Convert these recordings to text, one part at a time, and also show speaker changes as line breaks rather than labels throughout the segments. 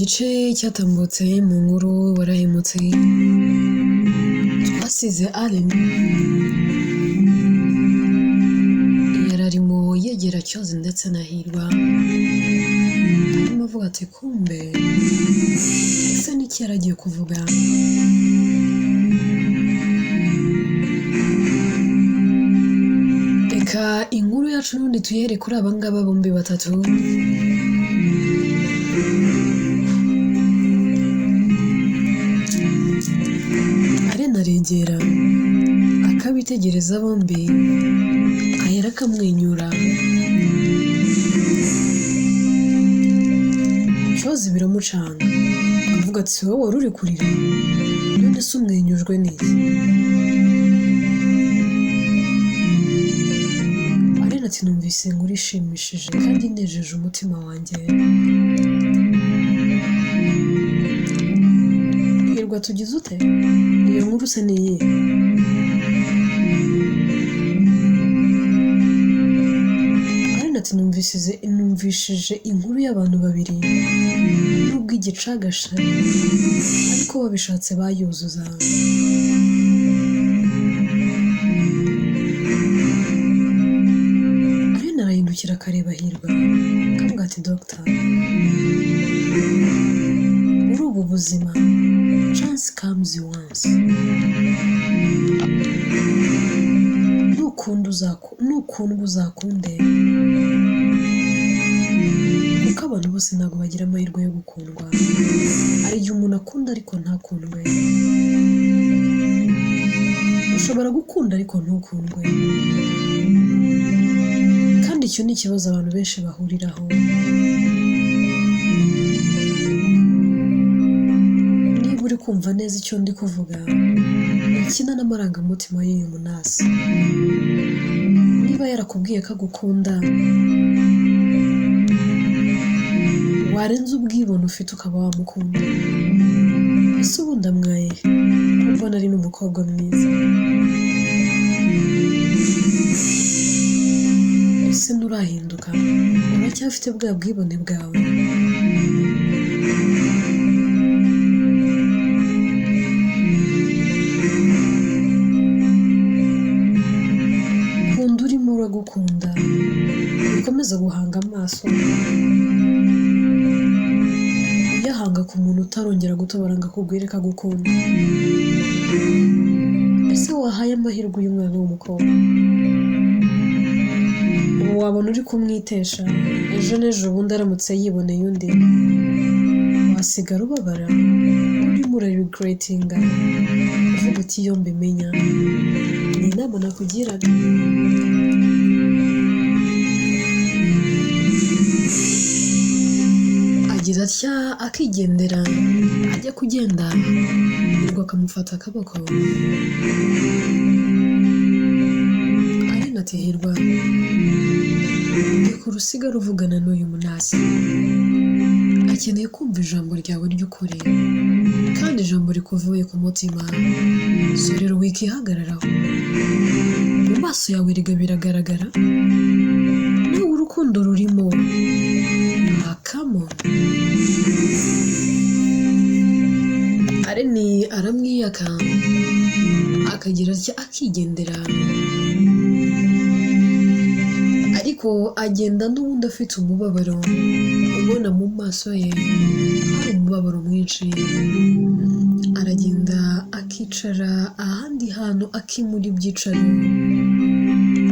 Gice cyatambutse mu nkuru warahemutse, twasize Allen yararimo yegera Cyozi ndetse na Hirwa, arimo avuga ati kumbe ese n'iki yaragiye kuvuga? Reka inkuru yacu n'ubundi tuyihere kuri aba ngaba bombi batatu. Allen aregera akabitegereza bombi, ahera akamwenyura. Cyozi biramucanga, avuga ati si wowe wari uri kurira, none se umwenyujwe n'iki? Allen ati numvise inkuru ishimishije kandi inejeje umutima wanjye. Hirwa tugize ute? Iyo nkuru se ni iyihe? Allen ati numvishije inkuru y'abantu babiri nubwo igicagashe ariko babishatse bayuzuza. Allen arahindukira akareba Hirwa akavuga ati dogita, muri ubu buzima chance comes once, nukundwa uzakunde, kuko abantu bose ntabwo bagira amahirwe yo gukundwa. Hari igihe umuntu akunda ariko ntakundwe, ushobora gukunda ariko ntukundwe, kandi icyo ni ikibazo abantu benshi bahuriraho. Niba uri kumva neza icyo ndi kuvuga, ukina n'amarangamutima y'uyu munasi. Niba yarakubwiye ko agukunda, warenza ubwibone ufite ukaba wamukunda. Ese ubundi amwaye he? Ko mbona ari n'umukobwa mwiza. Ese nturahinduka? Uracyafite bwa bwibone bwawe? Kunda urimo uragukunda, ukomeze guhanga amaso, uyahanga ku muntu utarongera gutobora ngo akubwire ko agukunda. Ese wahaye amahirwe uyu mwana w'umukobwa? Ubu wabona uri kumwitesha, ejo n'ejo bundi aramutse yiboneye undi, wasigara ubabara, urimo urarigretinga, uvuga uti iyo mbimenya. Ni inama nakugiraga. Agira atya akigendera, ajya kugenda Hirwa akamufata akaboko. Allen ati Hirwa, reka urusigare uvugana n'uyu munasi, akeneye kumva ijambo ryawe ry'ukuri kandi ijambo rikuvuye ku mutima. So rero wikihagararaho, mu maso yawe erega biragaragara nawe urukundo rurimo. Akamo Allen aramwiyaka, akagira atya akigendera, ariko agenda n'ubundi afite umubabaro, ubona mu maso ye hari umubabaro mwinshi. Aragenda akicara ahandi hantu akimura ibyicaro,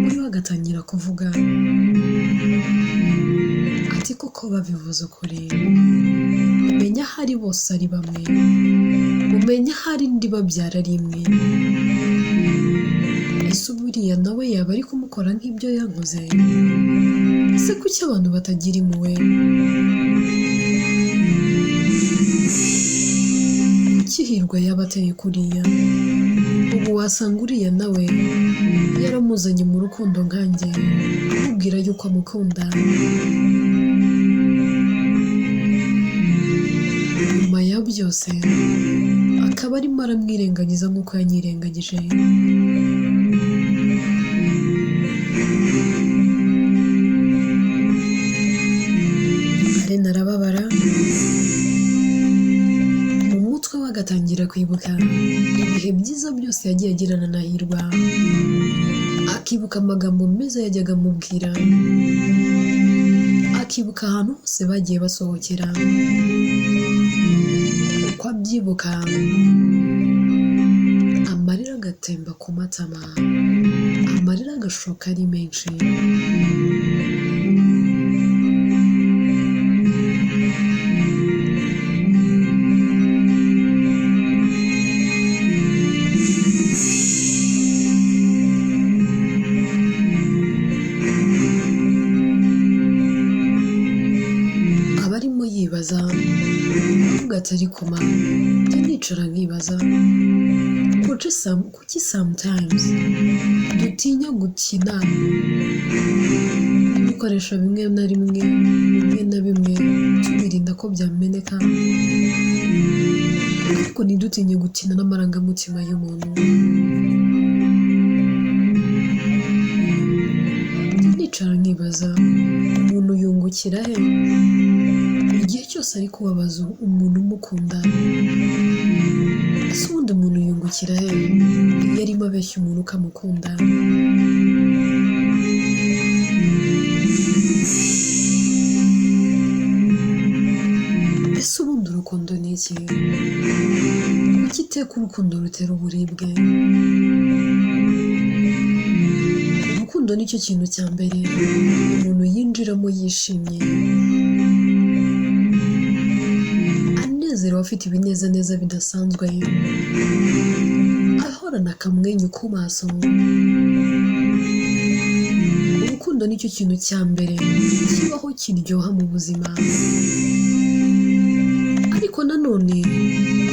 muri we agatangira kuvuga ati koko babivuze ukuri, umenya ahari bose ari bamwe, umenya ahari ndi babyara ari imwe. Ese buriya nawe yaba ari kumukora nk'ibyo yankoze? Ese kuki abantu batagira impuhwe? Kuki Hirwa yaba ateye kuriya? Ubu wasanga uriya nawe yaramuzanye mu rukundo nkanjye, amubwira yuko amukunda. Nyuma ya byose akaba arimo aramwirengagiza nk'uko yanyirengagije. Allen arababara, kwibuka ibihe byiza byose yagiye agirana na Hirwa, akibuka amagambo meza yajyaga amubwira, akibuka ahantu hose bagiye basohokera. Uko abyibuka amarira agatemba ku matama, amarira agashoka ari menshi. Aba arimo yibaza avuga ati ariko ma, njya nicara nkibaza kuki sometimes dutinya gukina ibikoresho bimwe na rimwe, bimwe na bimwe tubirinda ko byameneka, ariko ntidutinye gukina n'amarangamutima y'umuntu. Njya nicara nkibaza umuntu yungukira he igihe cyose ari kubabaza umuntu umukunda? Ese ubundi umuntu yungukira he iyo arimo abeshya umuntu ukamukunda? Ese ubundi urukundo ni iki? Kuki iteka urukundo rutera uburibwe? Urukundo nicyo kintu cya mbere umuntu yinjiramo yishimye, anezerewe, afite ibinezaneza bidasanzwe, ahorana akamwenyu ku maso. Urukundo nicyo kintu cya mbere kibaho kiryoha mu buzima, ariko nanone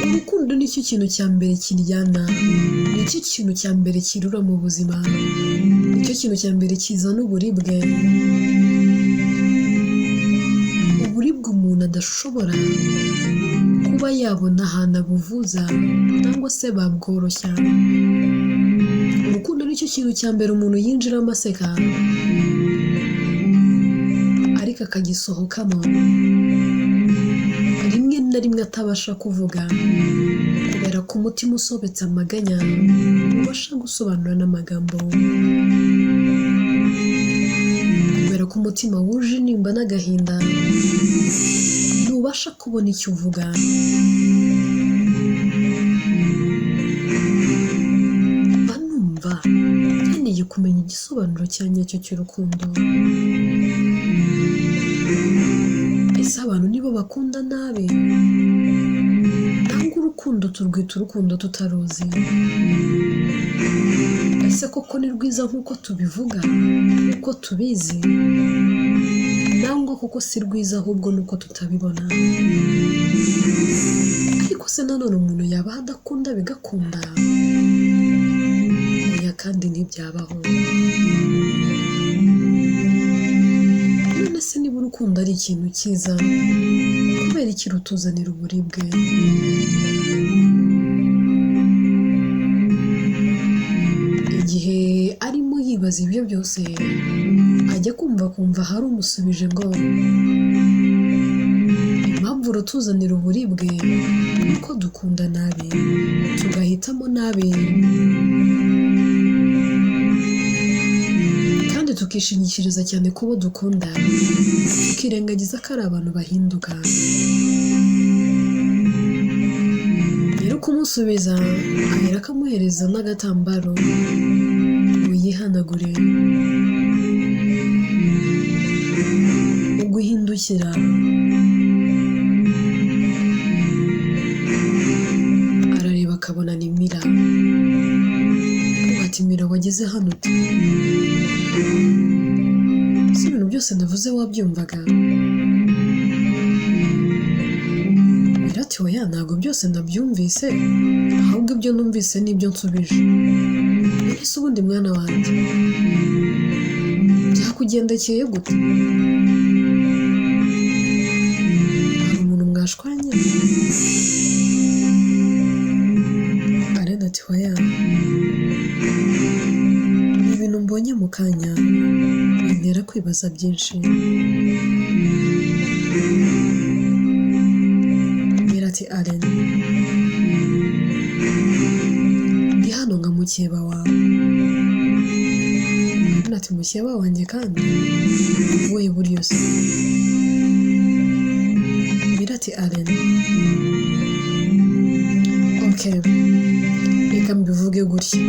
urukundo nicyo kintu cya mbere kiryana, nicyo kintu cya mbere kirura mu buzima, nicyo kintu cya mbere kizana uburibwe, uburibwe umuntu adashobora kuba yabona ahantu abuvuza cyangwa se babworoshya. Urukundo nicyo kintu cya mbere umuntu yinjiramo aseka, ariko akagisohokamo rimwe na rimwe atabasha kuvuga, kubera ko umutima usobetse amaganya ubasha gusobanura n'amagambo, kubera ko umutima wuje intimba n'agahinda ntubasha kubona icyo uvuga. Mba numva nkeneye kumenya igisobanuro cya nyacyo cy'urukundo. Ese abantu nibo bakunda nabi, nangwa urukundo turwita urukundo tutaruzi? Ese koko ni rwiza nk'uko tubivuga, nk'uko tubizi, nangwa koko si rwiza ahubwo nuko tutabibona? Ariko se nanone umuntu yaba adakunda bigakunda? Oya, kandi ntibyabaho. None se niba urukundo ari ikintu cyiza, kubera iki rutuzanira uburibwe? Igihe arimo yibaza ibyo byose, ajya kumva kumva hari umusubije ngo impamvu rutuzanira uburibwe ni uko dukunda nabi, tugahitamo nabi, kandi tukishingikiriza cyane ku bo dukunda, tukirengagiza ko ari abantu bahinduka. Rero kumusubiza ahera akamuhereza n'agatambaro ngo yihanagure. Mu guhindukira arareba akabona ni Mira. Ati Mira wageze hano ute? Si ibintu byose navuze wabyumvaga? Mira ati oya, ntabwo byose nabyumvise, ahubwo ibyo numvise nibyo nsubije. None se ubundi mwana wanjye byakugendekeye gute? Hari umuntu mwashwanye? Arena ati oya, ni ibintu mbonye mu kanya bintera kwibaza byinshi. Mira ati Allen, mukeba wawe. Alene ati mukeba wanjye kandi wowe buryo se? Mira ati Alene, okay, reka mbivuge gutya,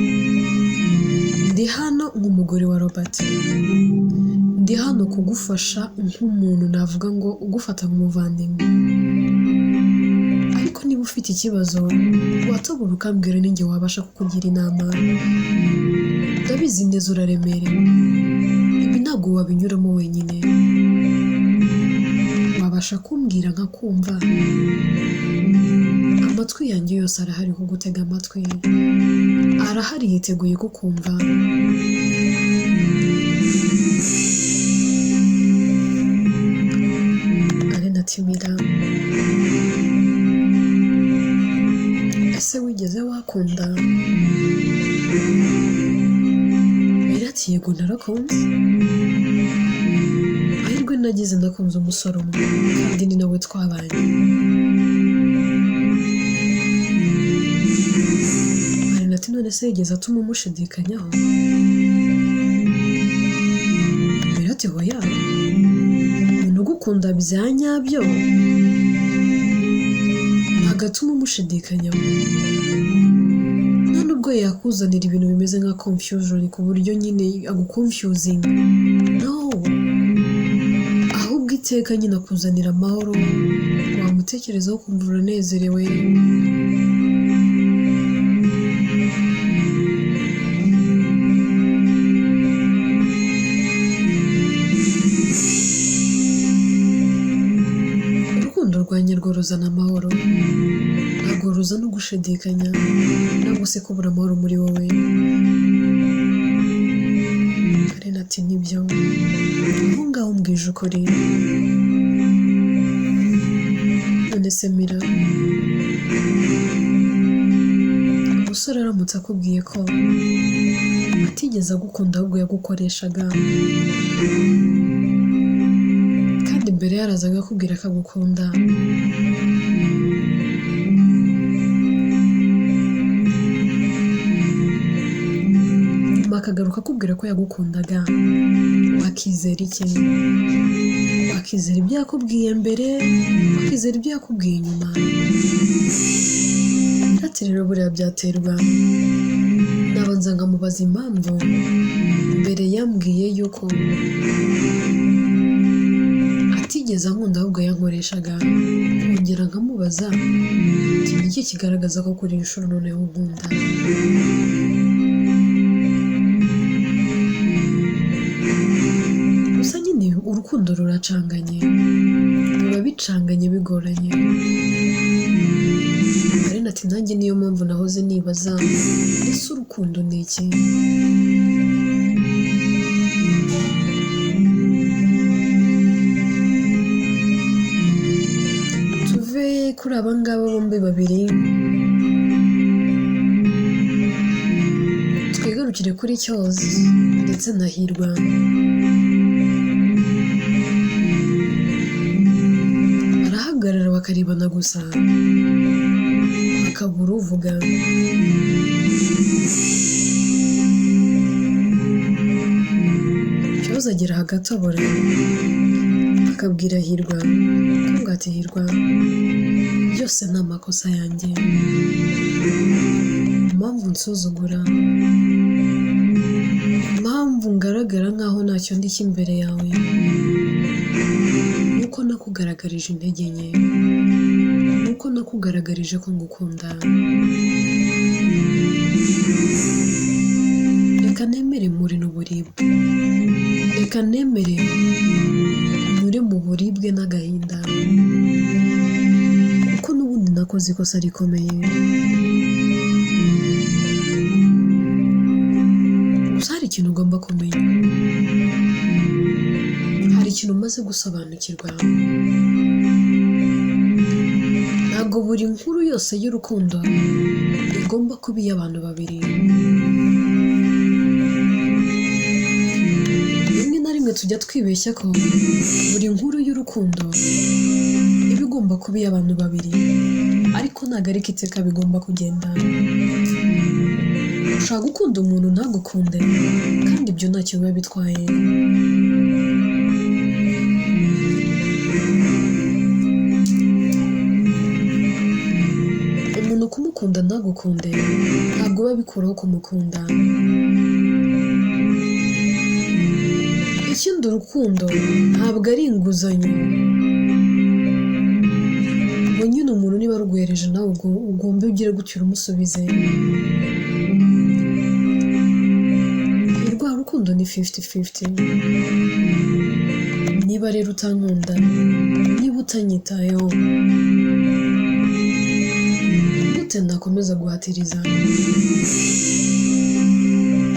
ndi hano nk'umugore wa Robert, ndi hano kugufasha nk'umuntu navuga ngo ugufata nk'umuvandimwe, ariko niba ufite ikibazo watobora ukambwira ninjye wabasha kukugira inama. Ndabizi neza uraremerewe, ibi ntabwo wabinyuramo wenyine, wabasha kumbwira nkakumva, amatwi yanjye yose arahari kugutega amatwi, arahari yiteguye kukumva. Alene ati Mira, ese wigeze wakunda? Mira ati yego narakunze, amahirwe nagize nakunze umusore umwe kandi ni nawe twabanye. Alene ati none se yigeze atuma umushidikanyaho? Mira ati hoya, umuntu ugukunda bya nyabyo ntabwo atuma umushidikanyaho, nta nubwo yakuzanira ibintu bimeze nka confusion ku buryo nyine aguconfusinga, no, ahubwo iteka nyine akuzanira amahoro, wamutekerezaho ukumva uranezerewe. Urukundo rwa nyarwo ruzana amahoro, ntabwo ruzana ugushidikanya ntabwo se kubura amahoro muri wowe. Alene ati nibyo, aho ngaho umbwije ukuri. None se Mira, umusore aramutse akubwiye ko atigeze agukunda ahubwo yagukoreshaga, kandi mbere yarazaga akubwira ko agukunda, nyuma akagaruka akubwira ko yagukundaga, wakizera iki? Wakizera ibyo yakubwiye mbere, wakizera ibyo yakubwiye nyuma? Ati rero buriya byaterwa, nabanza nkamubaza impamvu mbere yambwiye yuko atigeze ankunda ahubwo yankoreshaga, nkongera nkamubaza ati ni iki kigaragaza ko kuri iyi nshuro noneho unkunda? Gusa nyine urukundo ruracanganye, biba bicanganye bigoranye. Alene ati nanjye niyo mpamvu nahoze nibaza ese urukundo ni iki? Tuve kuri aba ngaba bombi babiri, twigarukire kuri Cyozi ndetse na Hirwa. Barahagarara bakarebana gusa, hakabura uvuga. Cyozi agera hagati abura, akabwira Hirwa, akamubwira ati Hirwa, byose ni amakosa yanjye, impamvu nsuzugura, impamvu ngaragara nkaho ntacyo ndi imbere yawe, nuko nakugaragarije intege nke, nuko nakugaragarije ko ngukunda. Reka nemere mpure n'uburibwe, reka nemere nyure mu buribwe n'agahinda, kuko n'ubundi nakoze ikosa rikomeye. Gusa hari ikintu ugomba kumenya, hari ikintu umaze gusobanukirwa. Ntabwo buri nkuru yose y'urukundo igomba kuba iy'abantu babiri. Rimwe na rimwe tujya twibeshya ko buri nkuru y'urukundo iba igomba kuba iy'abantu babiri, ariko ntabwo ariko iteka bigomba kugenda. Ushobora gukunda umuntu ntagukunde, kandi ibyo ntacyo biba bitwaye. Umuntu kumukunda ntagukunde ntabwo biba bikuraho kumukunda. Ikindi, urukundo ntabwo ari inguzanyo ngo nyine umuntu niba aruguhereje nawe ugomba ugire gutyo urumusubize. Rwa rukundo ni 50-50. Niba rero utankunda, niba utanyitayeho, gute nakomeza guhatiriza?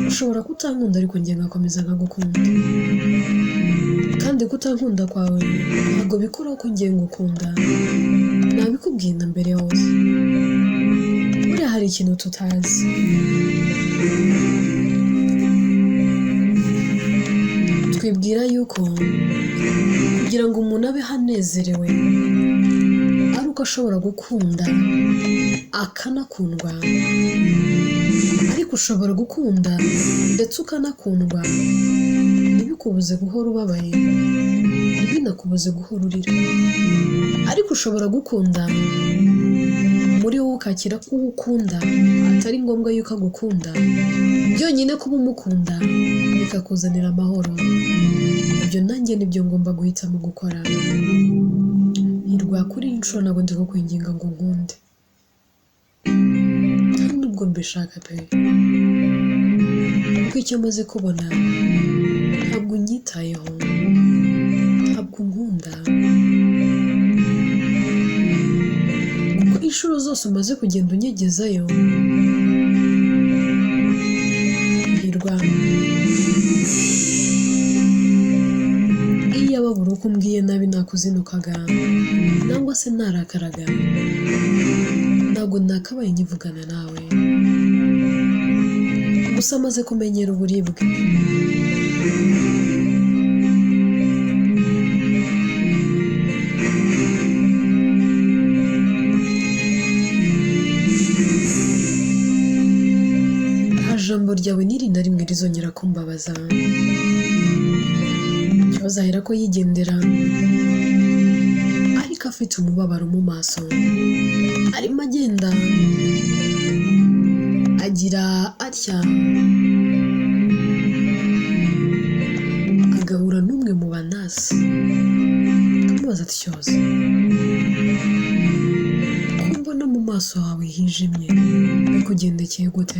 Ushobora kutankunda ariko njye ngakomeza nkagukunda, kandi kutankunda kwawe ntabwo bikuraho ko njye ngukunda. Nabikubwiye na mbere hose, buriya hari ikintu tutazi. Twibwira yuko kugira ngo umuntu abe anezerewe ari uko ashobora gukunda akanakundwa, ariko ushobora gukunda ndetse ukanakundwa ntibikubuze guhora ubabaye, ntibinakubuze guhora urira. Ariko ushobora gukunda muri wowe ukakira ko uwo ukunda atari ngombwa yuko agukunda, byonyine kuba umukunda bikakuzanira amahoro. Ibyo nanjye nibyo ngomba guhitamo gukora. Hirwa, kuri iyi nshuro ntabwo ndi kukwinginga ngo nkunde, nta nubwo mbishaka pe, kuko icyo maze kubona ntabwo unyitayeho, ntabwo unkunda, kuko inshuro zose umaze kugenda unyegezayo. Hirwa, iyo ababura uko umbwiye nabi nakuzinukaga nangwa se narakaraga, ntabwo nakabaye nkivugana nawe. Gusa amaze kumenyera uburibwe. Nta jambo ryawe n'iri na rimwe rizongera kumbabaza. Ikibazo ahera ko yigendera, ariko afite umubabaro mu maso. Arimo agenda agira atya agahura n'umwe mu banasi, akamubaza ati Cyoza, ko mbona mu maso hawe hijimye, bikugendekeye gute?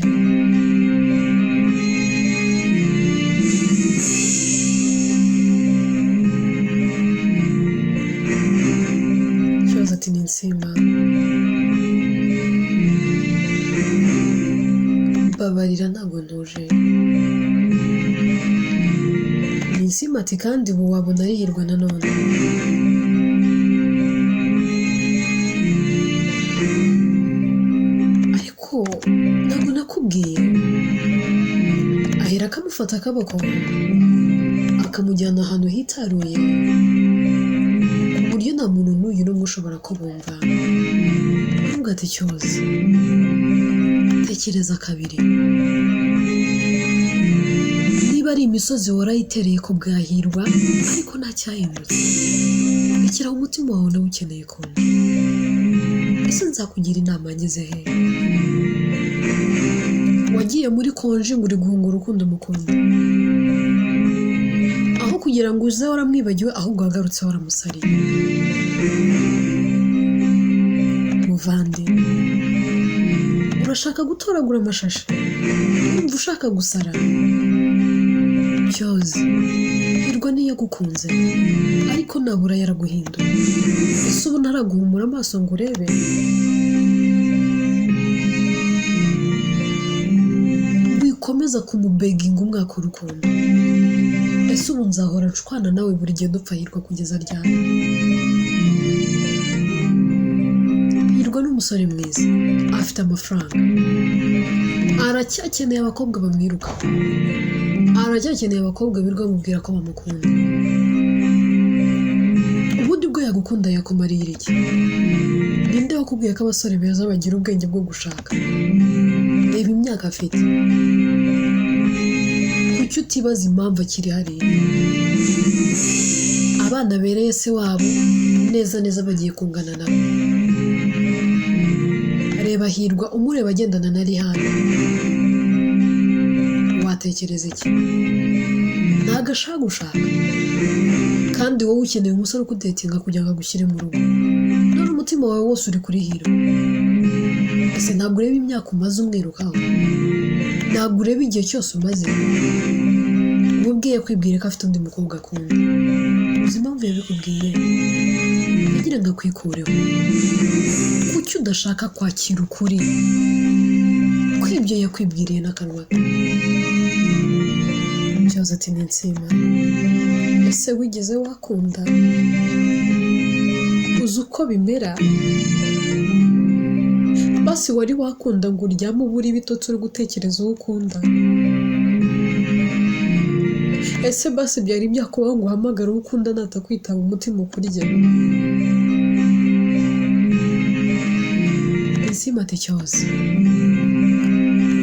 Cyoza ati ni Nsimba, mbabarira ntabwo ntuje. Ni Nsimba ati kandi ubu wabona ari Hirwa nanone. Ariko ntabwo nakubwiye. Ahera akamufata akaboko akamujyana ahantu hitaruye ku buryo nta muntu n'uyu n'umwe ushobora kubumva. Nubwo ati Cyoza, tekereza kabiri, niba ari imisozi warayitereye ku bwa Hirwa ariko nta cyahindutse, rekeraho umutima wawe nawe ukeneye konja. Ese nzakugira inama ngeze he? Wagiye muri konji ngo uri guhunga urukundo mukunda, aho kugira ngo uze waramwibagiwe ahubwo wagarutse waramusariye. Muvandi, urashaka gutoragura amashashi, urumva ushaka gusara. Cyoza, Hirwa niyo yagukunze ariko nabura yaraguhinduye. Ese ubu ntaraguhumura amaso ngo urebe? Wikomeza kumubeginga umwaka urukundo. Ese ubu nzahora nshwana nawe buri gihe dupfa Hirwa kugeza ryari? Hirwa ni umusore mwiza, afite amafaranga, aracyakeneye abakobwa bamwiruka, aracyakeneye abakobwa birirwa bamubwira ko bamukunda. Ubundi bwo yagukunda yakumarira iki? Ninde wakubwiye ko abasore beza bagira ubwenge bwo gushaka? Reba imyaka Imyaka afite, kuki utibaza impamvu akiri hariya? Abana bereye se wabo neza neza bagiye kungana nabo. Reba Hirwa umureba agendana na Rihana, watekereza iki? Ntabwo ashaka gushaka, kandi wowe ukeneye umusore ukudetinga kugira ngo agushyire mu rugo. None umutima wawe wose uri kuri Hirwa. Ese ntabwo ureba imyaka umaze umwirukaho? Ntabwo ureba igihe cyose umaze? Ubwiye kwibwira ko afite undi mukobwa akunda. Uzi impamvu yabikubwiye? Yagira ngo akwikureho. Kuki udashaka kwakira ukuri ko ibyo yakwibwiriye n'akanwa ke? Cyose ati ni insima. Ese wigeze wakunda? Uzi uko bimera? Basi wari wakunda ngo uryame ubure ibitotsi uri gutekereza uwo ukunda? Ese basi byari byakubaho ngo uhamagare uwo ukunda natakwitaba umutima ukurye? Insima ati cyose,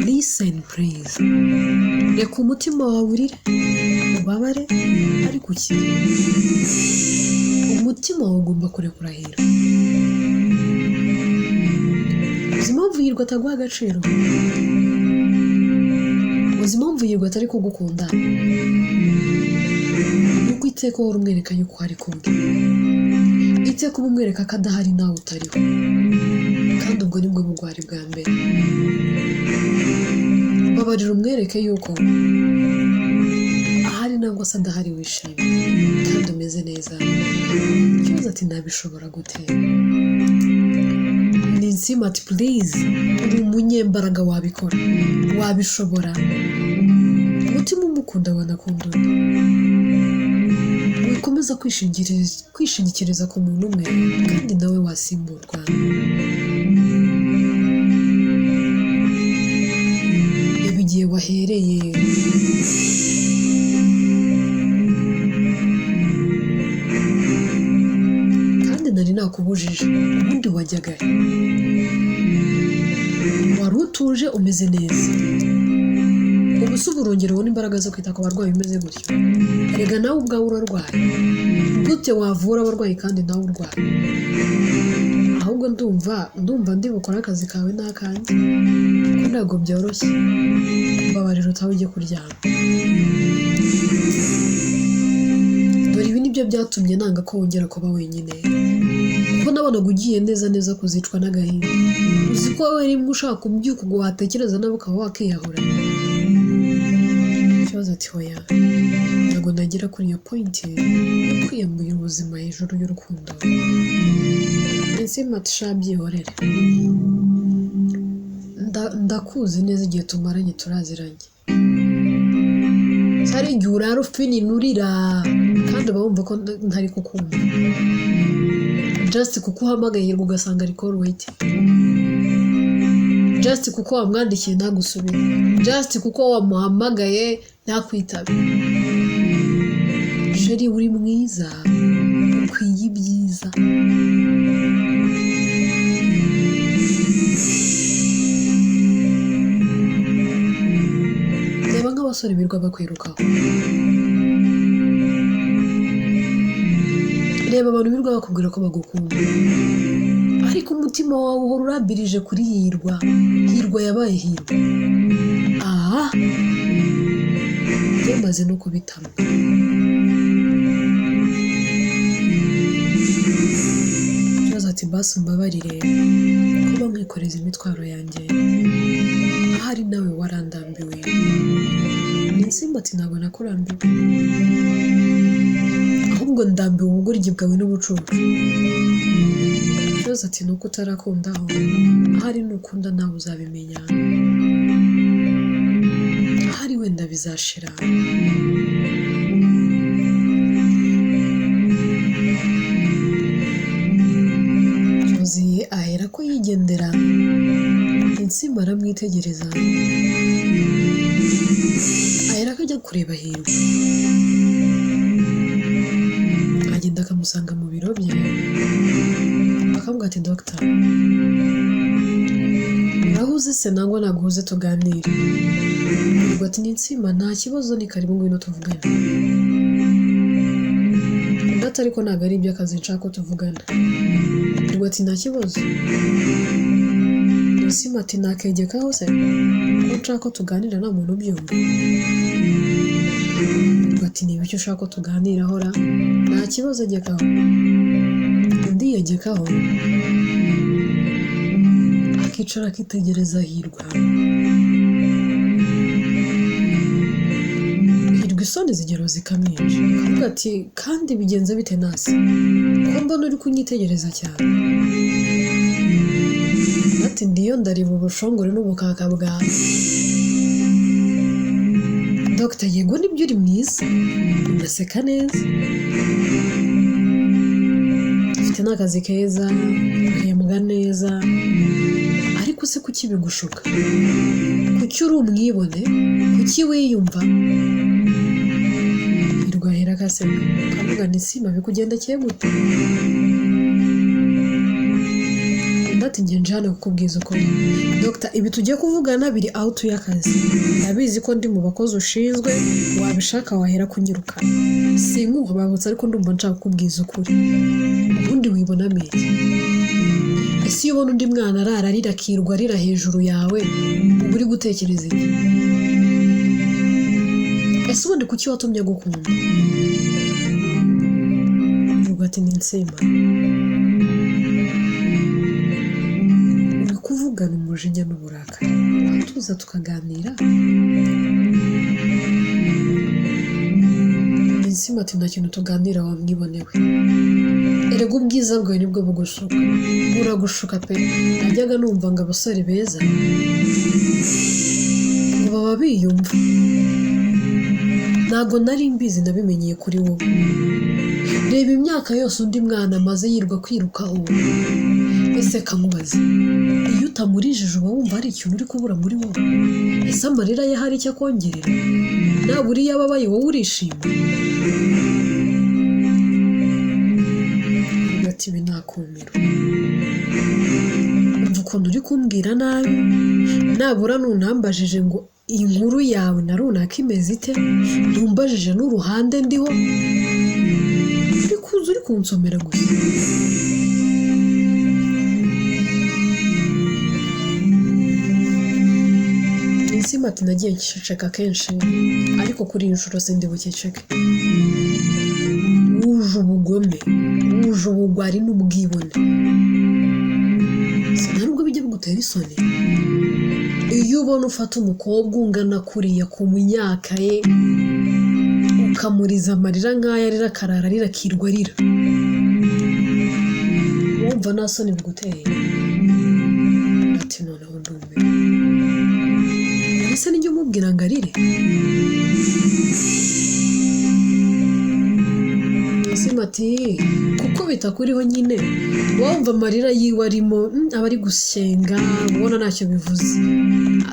listen please, reka umutima wawe urire ubabare ariko ukire. Umutima wawe ugomba kurekura Hirwa. Uzi impamvu Hirwa ataguha agaciro? Uzi impamvu Hirwa atari kugukunda? Nuko iteka uhora umwereka yuko ari kumwe, iteka uba umwereka ko adahari nawe utariho, kandi ubwo nibwo bugwari bwa mbere. Babarira umwereke yuko ahari nangwa se adahari wishimye kandi umeze neza. Ikibazo ati nabishobora gute? Ni insima ati please, uri umunyembaraga, wabikora, wabishobora. Umutima umukunda wanakunda undi. Wikomeza kwishingikiriza ku muntu umwe kandi nawe wasimburwa. Reba igihe wahereye, kandi nari nakubujije, ubundi wajyaga he? Wari utuje umeze neza, ubu se urongera ubona imbaraga zo kwita ku barwayi umeze gutyo? Erega nawe ubwawe urarwaye, gute wavura abarwayi kandi nawe urwaye? Ahubwo ndumva ndi bukore akazi kawe n'akanjye, kuko ntabwo byoroshye. Mbabarira utahe ujye kuryama. Dore ibi nibyo byatumye nanga ko wongera kuba wenyine, kuko nabonaga ugiye neza neza kuzicwa n'agahinda. Uzi ko wowe rimwe ushaka kubyuka ngo watekereza nawe ukaba wakiyahura. Ikibazo ati hoya, ntabwo nagera kuri iyo pointi yo kwiyamburira ubuzima hejuru y'urukundo. Insima ati sha byihorere, ndakuzi neza, igihe tumaranye turaziranye. Hari igihe urara ufininurira kandi uba wumva ko ntari kukumva, just kuko uhamagaye Hirwa ugasanga ari call waiting, just kuko wamwandikiye ntagusubire, just kuko wamuhamagaye ntakwitabe. Sheri uri mwiza, ukwiye ibyiza. Reba nk'abasore birirwa bakwirukaho, reba abantu birirwa bakubwira ko bagukunda, ariko umutima wawe uhora urambirije kuri Hirwa. Hirwa yabaye Hirwa. Aha yamaze no kubitama. Ikibazo ati basi umbabarire kuba mwikoreza imitwaro yanjye, ahari nawe warandambiwe. Ni ati ntabwo nakurambiwe, ahubwo ndambiwe ubugoryi bwawe n'ubucucu. Ikibazo ati nuko utarakundaho, ahari nukunda nawe uzabimenya, ahari wenda bizashira. Cyuzuye ahera ko yigendera, Insima aramwitegereza, ahera ko ajya kureba Hirwa, agenda akamusanga mu biro bye, akamubwira ati dogita, Urahuze se nangwa naguhuze tuganire? Hirwa ati Ninsima nta kibazo, ni karibu ngwino tuvugane. Undi ati ariko ntabwo ari iby'akazi nshaka ko tuvugana. Hirwa ati nta kibazo. Ninsima ati nakegekaho se ko nshaka ko tuganira nta muntu ubyumva? Hirwa ati niba icyo ushaka ko tuganiraho ra nta kibazo egekaho. Undi yegekaho akicara akitegereza Hirwa. Hirwa isoni zigero zikamwica, akavuga ati kandi bigenze bite nasi ko mbona uri kunyitegereza cyane? Ati ndiyo ndareba ubushongore n'ubukaka bwawe. Dr yego nibyo uri mwiza, unaseka neza, ufite n'akazi keza, uhembwa neza, ariko se kuki bigushuka? Kuki uri umwibone? Kuki wiyumva? Hirwa ahera akaseka akavuga nti Sima bikugendekeye gute? Undi ati njye nje hano kukubwiza ukuri Dr ibi tugiye kuvugana biri out y'akazi, ndabizi ko ndi mu bakozi ushinzwe, wabishaka wahera kunyiruka, sinkuhubabutse ariko ndumva nshaka kukubwiza ukuri. Ubundi wibonamo iki? Ese iyo ubona undi mwana arara arira akirwa arira hejuru yawe uba uri gutekereza iki? Ese ubundi kuki watumye agukunda? Hirwa ati Ninsima uri kuvugana umujinya n'uburakari, watuza tukaganira? Ninsima ati nta kintu tuganira wamwibonewe, erega ubwiza bwawe nibwo bugushuka, buragushuka pe. Najyaga numva ngo abasore beza ngo baba biyumva, ntabwo nari mbizi, nabimenyeye kuri wowe. Reba imyaka yose undi mwana amaze yirwa kwirukaho. Ese kamubaze, iyo utamurijije uba wumva hari ikintu uri kubura muri wowe? Ese amarira ye hari icyo akongerera? Nabura iyo ababaye wowe urishima? Hirwa ati ibi nakumiro, umva ukuntu uri kumbwira nabi, nabura nunambajije ngo inkuru yawe na runaka imeze ite, ntumbajije n'uruhande ndiho, uri kuza uri kunsomera gusa. Ninsima ati nagiye nceceka kenshi ariko kuri iyi nshuro sindi buceceke. Wuje ubugome, wuje ubugwari n'ubwibone, sinari ubwo bijya bigutera isoni iyo ubona ufata umukobwa ungana kuriya ku myaka ye ukamuriza amarira nk'aya arira akarara arira akirwa arira, wumva nta soni biguteye? Ati noneho ndumiwe, ese nijya umubwira ngo arire? Ninsima ati kuko bitakuriho nyine, wumva amarira yiwe arimo aba ari gusenga, ubona ntacyo bivuze,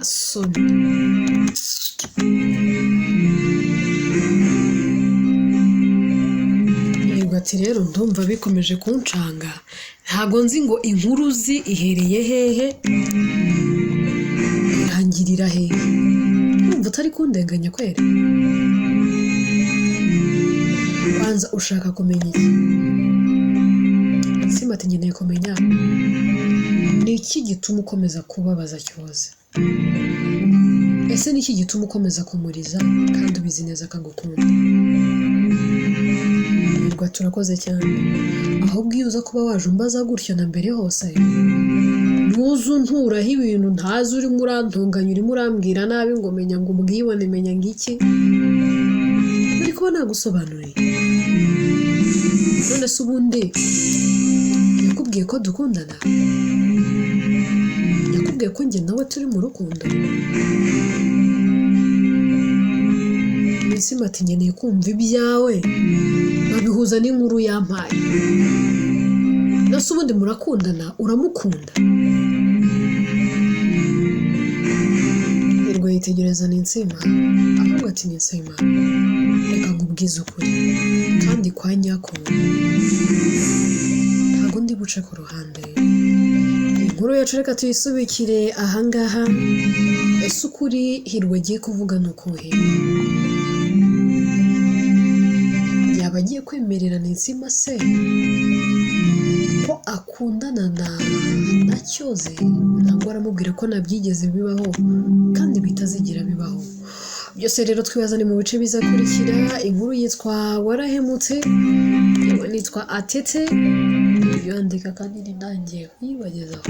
asoni. Hirwa ati rero ndumva bikomeje kuncanga, ntago nzi ngo inkuru uzi ihereye hehe irangirira hehe, urumva utari kundenganya kweri? Banza ushaka kumenya iki? Ninsima ati nkeneye kumenya ni iki gituma ukomeza kubabaza Cyoze? Ese ni iki gituma ukomeza kumuriza kandi ubizi neza ko agukunda? Hirwa turakoze cyane, ahubwo iyo uza kuba waje umbaza gutyo na mbere hose, ntuze unturaho ibintu ntazi, urimo urantunganya, urimo urambwira nabi ngo menya ngo ubwibone, menya ngo iki, uri kuba nagusobanuriye. None se ubundi yakubwiye ko dukundana? Yakubwiye ko njye nawe turi mu rukundo? Ninsima ati nkeneye kumva ibyawe babihuza n'inkuru yampaye. Nase ubundi murakundana? Uramukunda? Hirwa yitegereza Ninsima akavuga ati Ninsima reka nkubwize ukuri kandi kwa nyako, ntago ndi buce ku ruhande. Inkuru yacu reka tuyisubikire ahangaha. Ese ukuri Hirwa agiye kuvuga ni ukuhe? Yaba agiye kwemerera Nensima se ko akundana na Cyoze? Ntabwo aramubwira ko ntabyigeze bibaho kandi bitazigera bibaho. Byose rero twibaza ni mu bice bizakurikira. Inkuru yitwa Warahemutse, yewe nitwa Atete, yandika kandi ni nanjye uyibagezaho.